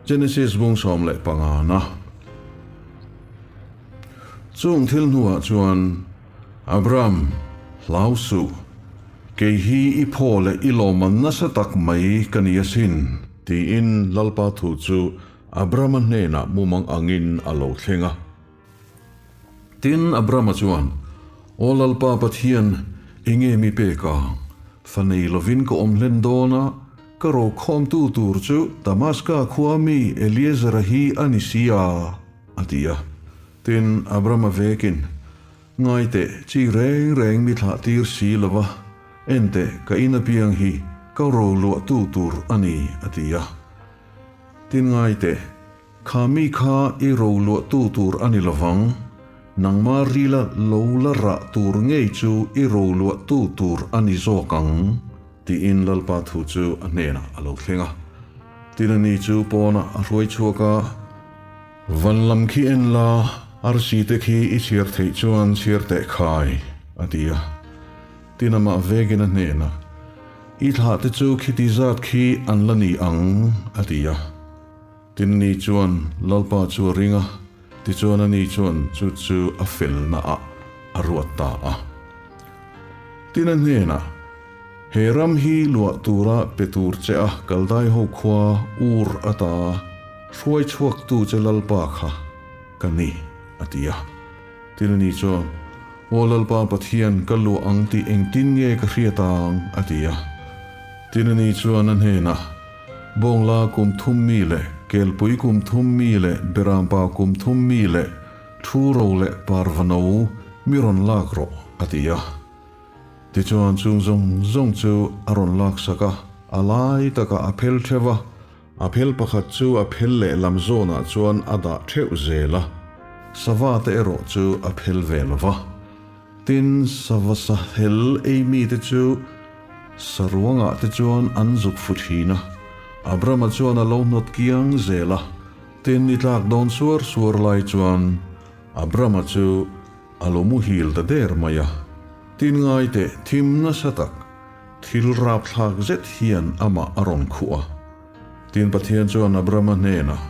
Genesis bung 15 na. Chung thil hnuah chuan, Abram, hlau suh, kei hi i phaw leh i lawmman nasa tak mai ka ni asin, tiin Lalpa thu chu Abrama hnenah mumang angin a lo thleng a. Tin, Abrama chuan, Aw Lalpa Pathian, enge mi pek ang? Fa nei lovin ka awm hlen dawn a, ka rokhawmtu tur chu Damaska khua mi Eliezera hi a ni si a, a ti a. Tin, Abrama vekin, Ngai teh, chi reng reng mi thlah tir si lo va, en teh, ka in apiang hi ka roluahtu tur a ni, a ti a. Tin, ngai teh, Kha mi kha i ro luahtu tur a ni lovang, nangma rila lo la rah tur ngei chu i ro luahtu tur a ni zawk ang, tiin Lalpa thu chu a hnenah a lo thleng a. Tin a ni chu pawnah a hruai chhuak a, Van lam khi en la, arsi te khi i chhiar theih chuan chhiar teh khai, a ti a. Tin amah vekin a hnenah, I thlah te chu khiti zat khi an la ni ang, a ti a. Tinni chuan Lalpa chu a ring a, tichuan ani chuan chu chu a felna ah a ruat ta a. Tin a hnenah, He ram hi luah tura pe tur che a Kaldai ho khua Ur ata hruai chhuaktu che Lalpa kha ka ni, a ti a. Tin ani chuan, Aw Lalpa Pathian, ka luah ang tih engtin nge ka hriat ang? a ti a. Tin ani chuan a hnenah, Bawngla kum thum mi leh Kelpui kum thum mi leh Berampa kum thum mi leh Thu ro leh Parvano mi rawn lak rawh, a ti a. Tichuan chung zawng zawng chu a rawn laksak a, a lai takah a phel theuh a. A phel pakhat chu a phel lehlam zawnah chuan a dah theuh zel a, sava te erawh chu a phel ve lo va. Tin, sava sa hel ei mite chu saruangah te chuan an zuk fu thin a. Abrama chuan a lo hnawt kiang zel a, tin ni tlak dawn suar suar lai chuan Abrama chu a lo muhil ta der mai a. Tin ngaiteh thim nasa tak. Thil rapthlak zet hian amah a rawn khuh a. Tin Pathian chuan Abrama hnenah,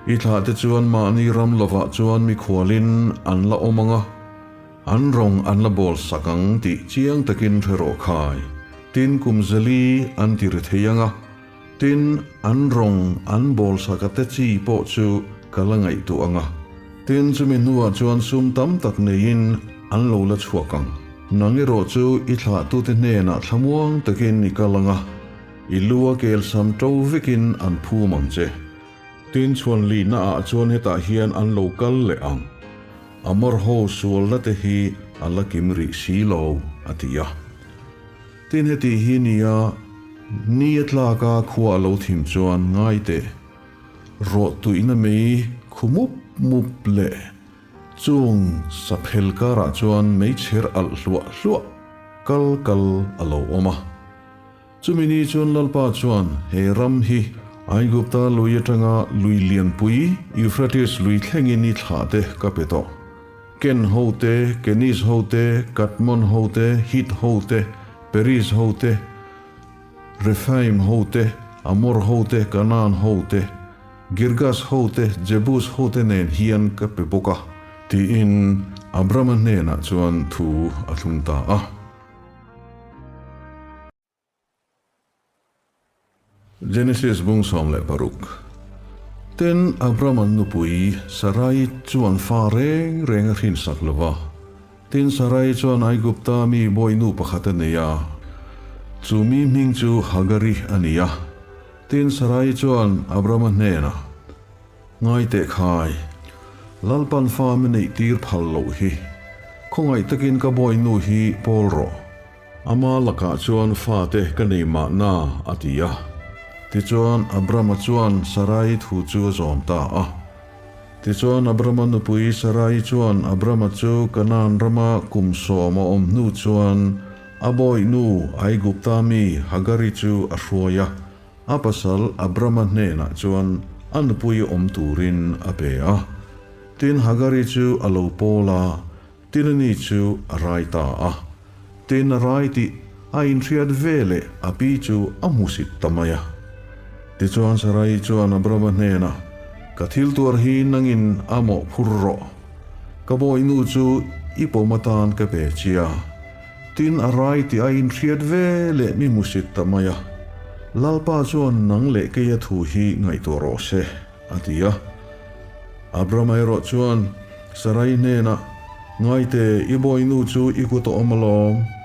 I thlahte chuan mahni ram lovah chuan mikhualin an la awm ang a, an rawng an la bawl sak ang tih chiang takin hre rawh khai. Tin kum zali an ti ri thei ang a, tin an rawng an bawl sak a te chi pawh chu ka la ngaihtuah ang a. Tin chumi hnuah chuan sum tam tak neiin an lo la chhuak ang. Nang erawh chu i thlahtute hnenah thlamuang takin i kal ang a, i lu a kelsam to vekin an phum ang che. Tin chhuan lihna ah chuan hetah hian an lo kal leh ang. Amor ho sualna te hi a la kim rih si lo, a ti a. Tin heti hi nia, ni a tlak a khua a lo thim chuan ngai teh. Rawh tuihna mei khu mup mup leh Chung saphel karah chuan meichher alh hluah hluah kal kal a lo awm a. Chumi ni chuan Lalpa chuan he ram hi Aigupta lui atanga lui lianpui Euphrates lui thlengin i thlah te ka pe tawh. Ken ho te, Keniz ho te, Kadmon ho te, Hit ho te, Periz ho te, Rephaim ho te, Amor ho te, Kanaan ho te, Girgas hote, Jebus hote nen hian ka pe bawk a, tiin Abrama hnenah chuan thu a thlung ta a. Genesis bung 16. Tin, Abrama'n nupui Sarai chuan fa reng reng a hrinsak lo va. Tin, Sarai chuan Aigupta mi bawihnu pakhat a nei a, chu mi hming chu Hagari a ni a. Tin, Sarai chuan Abrama hnenah, Ngai teh khai, Lalpan fa mi neih tir phal loh hi, khawngaih takin ka bawihnu hi pawl rawh. Ama lakah chuan fate ka nei mahna, a ti a. Tichuan, Abrama chuan Sarai thu chu a zawm ta a. Tichuan, Abrama nupui Sarai chuan Abrama chu Kanaan rama kum 10 a awm hnu chuan a bawihnu Aigupta mi Hagari chu a hruai a, a pasal Abrama hnenah chuan a nupui awm turin a pe a. Tin, Hagari chu a lo pawl a, tin ani chu a rai ta a. Tin, a rai tih a inhriat ve leh a pi chu a hmusit ta mai a. Tichuan, Sarai chuan Abrama hnenah. Ka thil tuar hi nangin a mawhphur rawh. Ka bawihnu chu i pawm atan ka pe chia. Tin, a rai tih a inhriat ve leh mi hmusit ta mai a. Lalpa chuan nang leh keia thu hi ngaihtuah rawh se, a ti a. Abrama erawh chuan Sarai hnenah, Ngaite, i bawihnu chu i kut a awm alawm.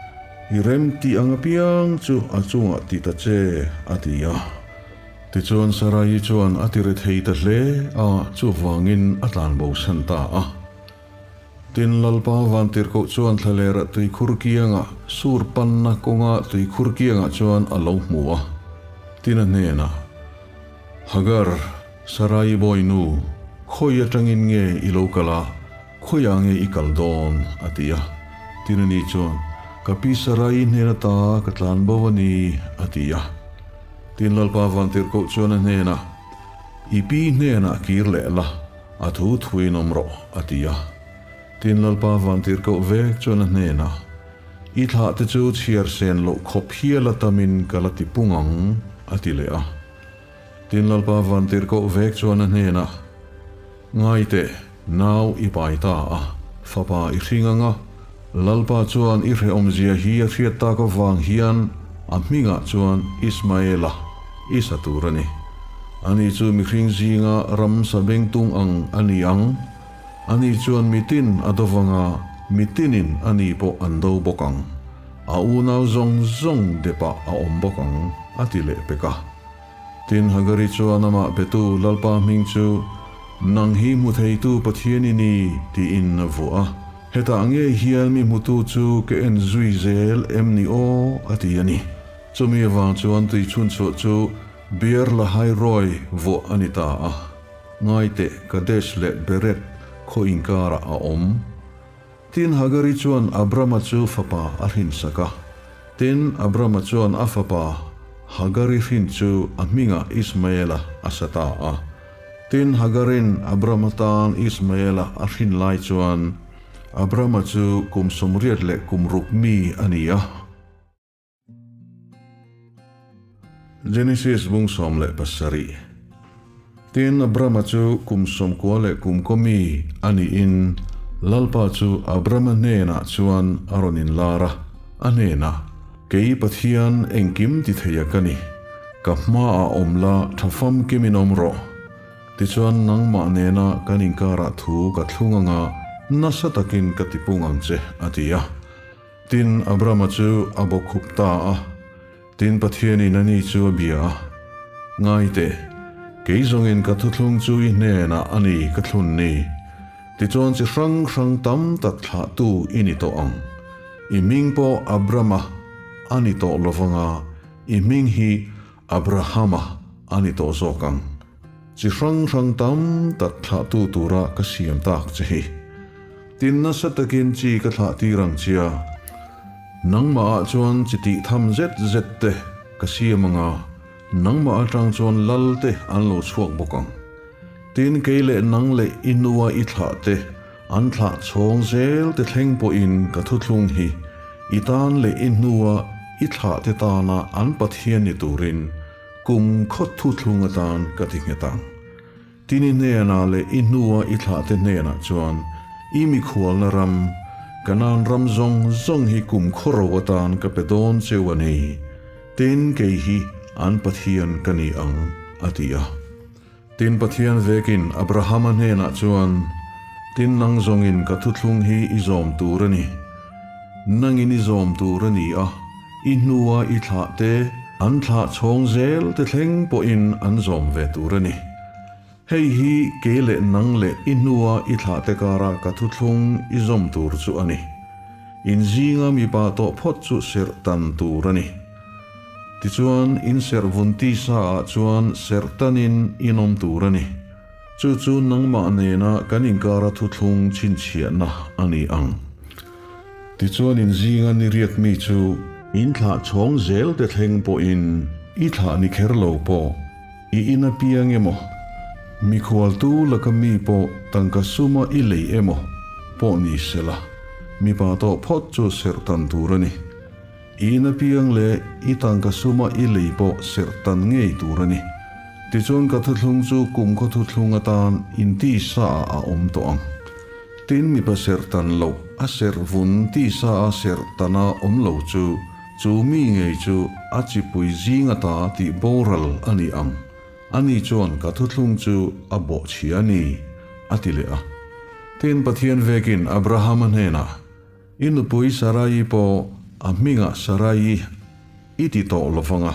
I rem tih ang apiang chu a chungah ti ta che, a ti a. Tichuan Sarai chuan a ti rethei ta hle a, chuvangin a tlanbosan ta a. Tin, Lalpa Vantirhkoh chuan thlalera tuikhur kiangah, sur panna kawnga tuikhur kiangah chuan a lo hmu a. Tin a hnenah, Hagar, Sarai bawinu, khawi atangin nge i lo kal a, khawiah nge i kal dawn? a ti a. Tin ani chuan, Ka pi Sarai hnen ata ka tlan bo a ni, a ti a. Tin Lalpa Vantirhkoh chuan a hnenah, I pi hnenah kir leh la, a thu thuin awm rawh, a ti a. Tin Lalpa Vantirhkoh vek chuan a hnenah, I thlah te chu chhiar sen loh khawp hial a tamin ka la ti pung ang, a ti leh a. Tin Lalpa Vantirhkoh vek chuan a hnenah, Ngai teh, nau i pai ta a, fapa i hring ang a, Lalpa chuan i hrehawmzia hi a hriat tak avang hian a hmingah chuan Ismaela i sa tur a ni. Ani chu mihring zinga ramsa bengtung ang a ni ang. Ani chuan mitin a do vang a, mitinin ani pawh an do bawk ang. A unau zawng zawng depah a awm bawk ang, a ti leh pek a. Tin, Hagari chuan amah betu Lalpa hming chu, Nang hi hmu theitu Pathian i ni, tiin a vuah a. Hetah ngei hian mi hmutu chu ka en zui zel em ni aw? a ti a ni. Chumi avang chuan tui chhunchhuah chu Beer Lahai-Roi vuah a ni ta a. Ngaiteh, Kadesh leh Bered khaw inkarah a awm. Tin, Hagari chuan Abrama chu fapa a hrinsak a. Tin, Abrama chuan a fapa Hagari hrin chu a hmingah Ismaela a sa ta a. Tin, Hagarin Abrama tan Ismaela a hrin lai chuan Abrama chu kum 80 leh kum ruk mi a ni a. Genesis bung 17. Tin, Abrama chu kum 90 leh kum kaw mi a niin Lalpa chu Abrama hnenah chuan a rawn inlar a, a hnenah, Kei Pathian engkim ti theia ka ni, ka hmaah awm la tha famkimin awm rawh. Tichuan nangmah nena kan inkarah thu ka thlung anga nasa takin ka tipung ang che, a ti a. Tin, Abrama chu a bawkkhup ta a. Tin, Pathianin ani chu a bia a, Ngai teh, kei zawngin ka thuthlung chu i hnenah a ni ka thlun ni. Tichuan chi hrang hrang tam tak thlahtu i ni tawh ang. I hming pawh Abrama a ni tawh lo vanga, i hming hi Abrahama a ni tawh zawk ang. Chi hrang hrang tam tak thlahtu tura ka siam tak che hi. Tin nasa takin chi ka thlah tir ang chia, nangmah ah chuan chi tih tham zet zet te ka siam ang a, nangmah atang chuan lal te an lo chhuak bawk ang. Tin kei leh nang leh i nua i thlah te an thlah chhawng zel te thleng pawhin ka thuthlung hi i tan leh i hnua i thlah te tana an Pathian ni turin kum khawt thuthlung atan ka ti nghet ang. Tin i hnenah leh i hnua i thlahte hnenah chuan i mikhualna ram, Kanaan ram zawng zawng hi kum khawro atan ka pe dawn cheu a ni. Tin kei hi an Pathian ka ni ang, a ti a. Tin Pathian vekin Abrahama hnenah chuan, Tin nang zawngin ka thuthlung hi i zawm tur a ni. Nangin i zawm tur a ni a, i hnua i thlahte an thlah chhawng zel te thleng pawhin an zawm ve tur a ni. Hei hi kei leh nang leh i hnua i thlahte kara ka thuthlung i zawm tur chu a ni. In zinga mipa tawh phawt chu serh tan tur a ni. Tichuan, in serh vun tisa ah chuan serh tanin in awm tur a ni. Chu chu nangmah nena kan inkara thuthlung chhinchhiahna a ni ang. Tichuan in zinga ni riat mi chu in thlah chhawng zel te thleng pawhin i thlah ni kher lo pawh i in apiang emaw, mikhualtu laka mi pawh tangka suma i lei emaw pawh ni sela, mipa tawh phawt chu serh tan tur a ni. I in apiang leh i tangka suma i lei pawh serh tan ngei tur a ni. Tichuan ka thuthlung chu kumkhaw thuthlung atan intisaah a awm tawh ang. Tin, mipa serh tan loh, a serh vun tisa a serh tana awm lo chu, chu mi ngei chu a chipui zing ata tih boral a ni ang. Ani chuan ka thuthlung chu a bawhchhia a ni, a ti leh a. Tin, Pathian vekin Abrahama hnenah, I nupui Sarai pawh a hmingah Sarai i ti tawh lo vang a,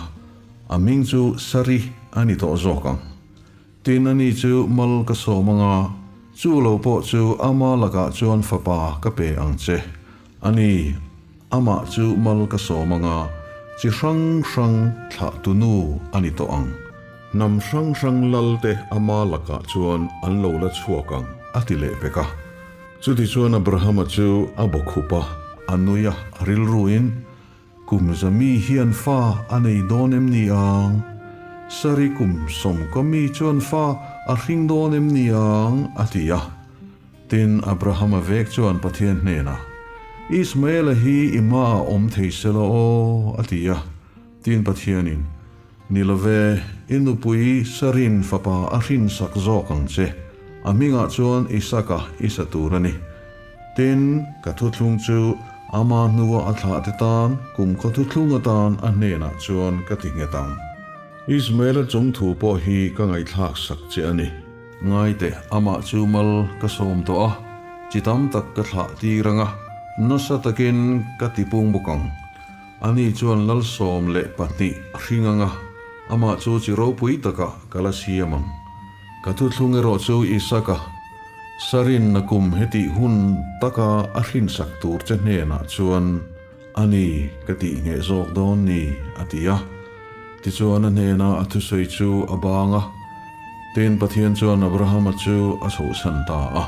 a hming chu Sari a ni tawh zawk ang. Tin, ani chu mal ka sawm ang a, chu lo pawh chu ama lakah chuan fapa ka pe ang che. A ni, amah chu mal ka sawm ang a, chi hrang hrang thlahtu nu a ni tawh ang. Hnam hrang hrang lalte ama lakah chuan an lo la chhuak ang, a ti leh pek a. Chutichuan Abrahama chu a bawkhup a, a nui a, a rilruin, Kum za mi hian fa a nei dawn em ni ang? Sari kum sawmkaw mi chuan fa a hring dawn em ni ang? a ti a. Tin, Abrahama vek chuan Pathian hnenah, Ismaela hi i hmaah awm thei se la aw, a ti a. Tin, Pathianin, Ni love, i nupui Sarin fapa a hrinsak zawk ang che. A hmingah chuan Isaka i sa tur a ni. Tin, ka thuthlung chu ama hnua a thlahte tan, kumkhaw thuthlung atan a hnenah chuan ka ti nghet ang. Ismaela chung thu pawh hi ka ngaihthlak sak che a ni. Ngaite, amah chu mal ka sawm tawh a, chi tam tak ka thlah tir ang a, nasa takin ka tipung bawk ang. Ani chuan Lalsawm leh pahnih a hring ang a, amah chu chi ropui takah ka la siam ang. Ka thuthlung erawh chu Isaka, Sarin na kum hetih hun taka a hrinsak tur che hnenah chuan a ni ka tih ngheh zawk dawn ni, a ti a. Tichuan a hnena a thusawi chu a bang a, tin Pathian chuan Abrahama chu a chhohsan ta a.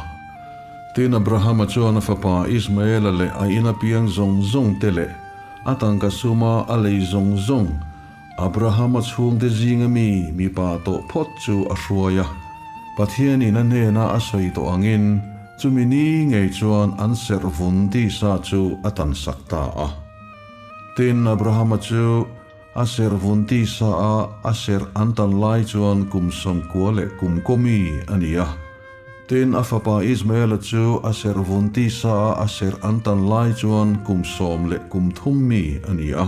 Tin Abrahama chuan a fapa Ismaela leh a ina piang zawng zawng te leh a tangka suma a lei zawng zawng Abrahama chhungte zinga mi mipa tawh phawt chu a hruai a. Pathianin a hnena a sawi tawh angin chumi ni ngei chuan an serh vun tisa chu a tansak ta a. Tin Abrahama chu a serh vun tisa a a serh an tan lai chuan kum 90 leh kum kawmi a ni a. Tin, a fapa Ismaela chu a serh vun tisa a a serh an tan lai chuan kum 10 leh kum 3 mi a ni a.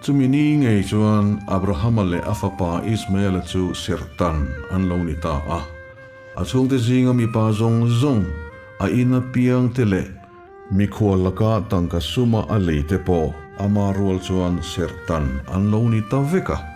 Chumi ni ngei chuan Abrahama leh a fapa Ismaela chu serh tan an lo ni ta a. A chhungte zinga mipa zawng zawng, a ina piangte leh mikhual laka tangka suma a leite pawh ama rual chuan serh tan an lo ni ta vek a.